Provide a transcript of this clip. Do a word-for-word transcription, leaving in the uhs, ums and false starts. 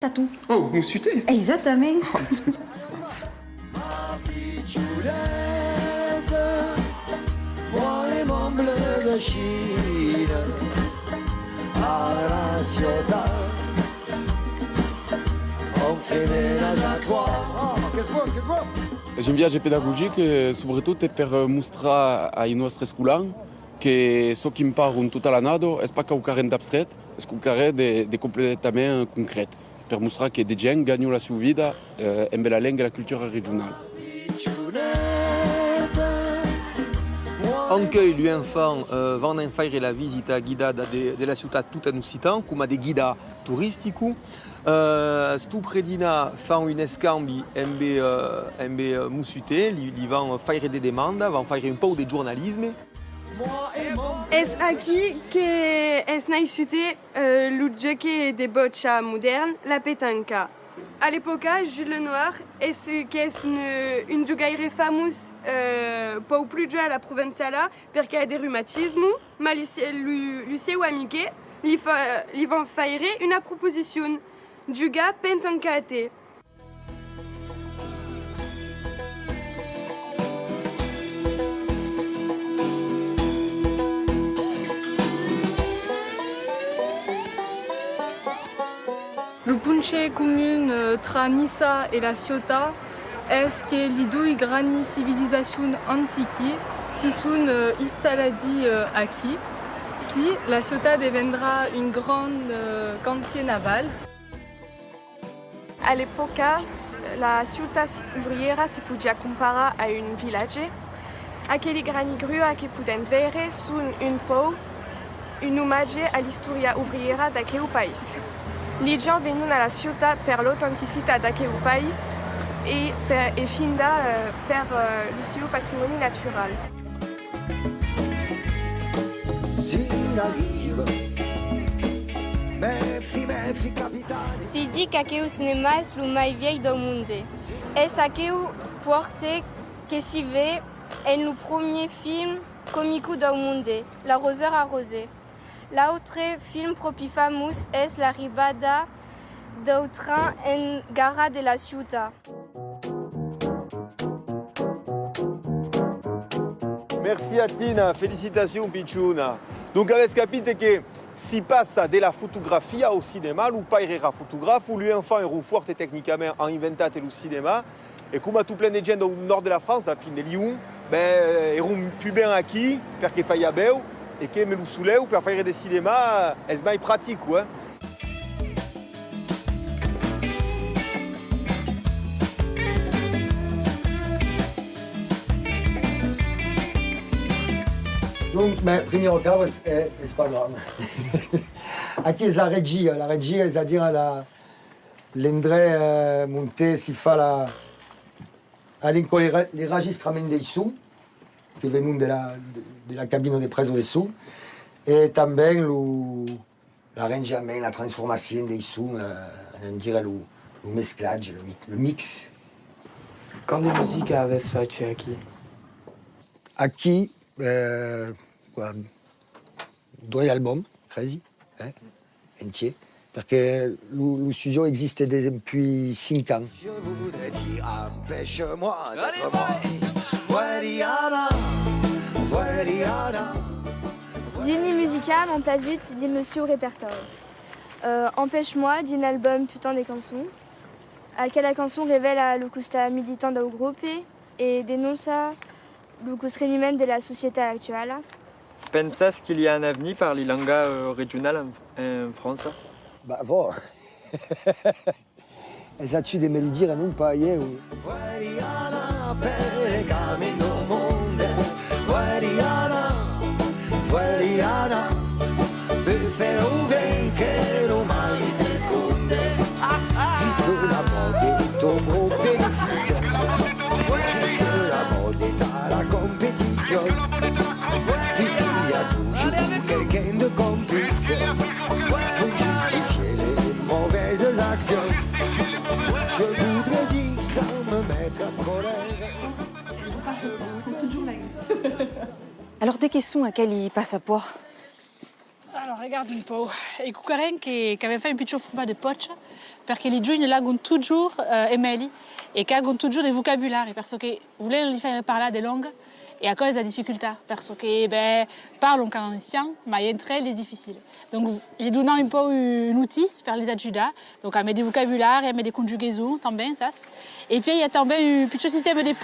Tatu. Oh, Moussouté. Exactament. Oh, excuse. Ma pichoneta, moi et mon bleu de Chine, a la Ciotat, on fait ménage à trois. Oh, qu'es bon, qu'es bon! Es un viatge pedagogic, eh, subretot per mostrar ai nòstres escolans que çò qu'i'm parlon tota l'annada es pas quauquarren d'abstrèt, es quauquarren de, de completament concret, per mostrar que de gents ganhon la sieu vida, eh, embe la lenga e la cultura regionala. Ancuei lu enfants, eh, van en faire la visita guidada de, de la ciutat tot en occitan, coma de guida toristico. Eh, Stop Redina fan un escambi embe, eh, embe, eh, Moussouté, li, li van faire de demanda, van faire un pauc de jornalisme. Es aquí que es naissut, eh, lo juec de bòcha modèrn, la petanca. A l'epòca, Jules Lenoir es, qu'es un, un jogaire famós, eh, pauc plus joe a la provençala, perque a de reumatismo, ma li sie-, lu, lu sieu amic li fa, li van faire una proposicion, jugar petanca a te. Lo ponche comun, eh, tra Niça e la Ciotat es que li doi grani civilizacions antiqui si son, eh, installadi, eh, aquí. Pi la Ciotat devendrà un grand, eh, cantier naval. A l'epòca, la ciutat obrièra si podiá comparar a un vilatge. Aqueli grani gruas que podèm veire son un pauc un omatge a l'istòria obrièra d'aqueu país. Li gents venon a la ciutat per l'autenticitat d'aqueu país e per, e finda, eh, per, eh, lo sieu patrimòni natural. Si la riba, mèfi, mèfi, capitani. Si di qu'aqueu cinèma es lo mai vièlh dau monde. Es aqueu pòrte que si ve en lo promier film comico dau monde, L'arroseur arrosé. L'autre film pròpi famós es l'arribada dau tren en gara de la ciutat. Merci a Tina, felicitacions pichona. Donc avètz capit que si passa de la fotografia au cinèma, lo paire èra fotograf, lu enfants èron fòrts tecnicament, an inventat lo cinèma, e coma tot plen de gents dau nòrd de la França, fin de Lion, ben, èron pus ben aquí, perque faía bèu, e que embe lo solèu per faire de cinèma es mai pratic, eh. Donc, ben, primièra causa es, es, es pas grave. Aquí es la regia. La regia, es a dire la, l'endrech, eh, monte si fa la, a l'incò li ra-, li ragistrament dei son, que venon de la, de, de la cabina de presa de son, e tanben lo, l'arranjament, la transformacien dei son, la, anem dire lo, lo mesclatge, lo mi-, lo mix. Quant de musica avètz fach aquí? Aquí, eh, quoi, doi albums, cresi, eh, entier, perque lo, lo studio existe dempuèi cinc ans. Je voudrais dire, empêche-moi d'être moi. Vueliana, vueliana. Dins li musicas m'an plasut dins lo sieu repertòri. Euh, Empêche-moi, dins l'album Putain de cançon. Aquela cançon revèla lo costat militant dau grop e denonça lo constreniment de la societat actuala. Pensas que li a un avenir per li langa, euh, regionala en, en França? Bah, bon. Es a tu de me li dire, non pas ieu. Vueliana, per le camin dau monde. Vueliana, vueliana, bufe lo vent que lo mai s'esconde. Puisque la mode est au gros bénéfice, puisque la mode est à la compétition, puisqu'il y a toujours quelqu'un de complice pour justifier les mauvaises actions. Je voudrais dire sans me mettre en colère. Alors, de qué son aqueli passapòrts? Alors, regarda un pauc. Ei quauquarren que, qu'avèm fait un pichon format de pòcha, perque li joines l'agon totjorn, eh, en mèli, e qu'agon totjorn de vocabulari, perçò que volèm li faire parlar de langue, e aquò es la dificultat, perçò que, ben, parlon qu'en ancian, mai entre eles es dificile. Donc, li donam un pauc un, un utís per les ajudar, donc amb de vocabulari, amb de conjugaisons tanben, sas? E puèi i a tanben un pichon sistèma de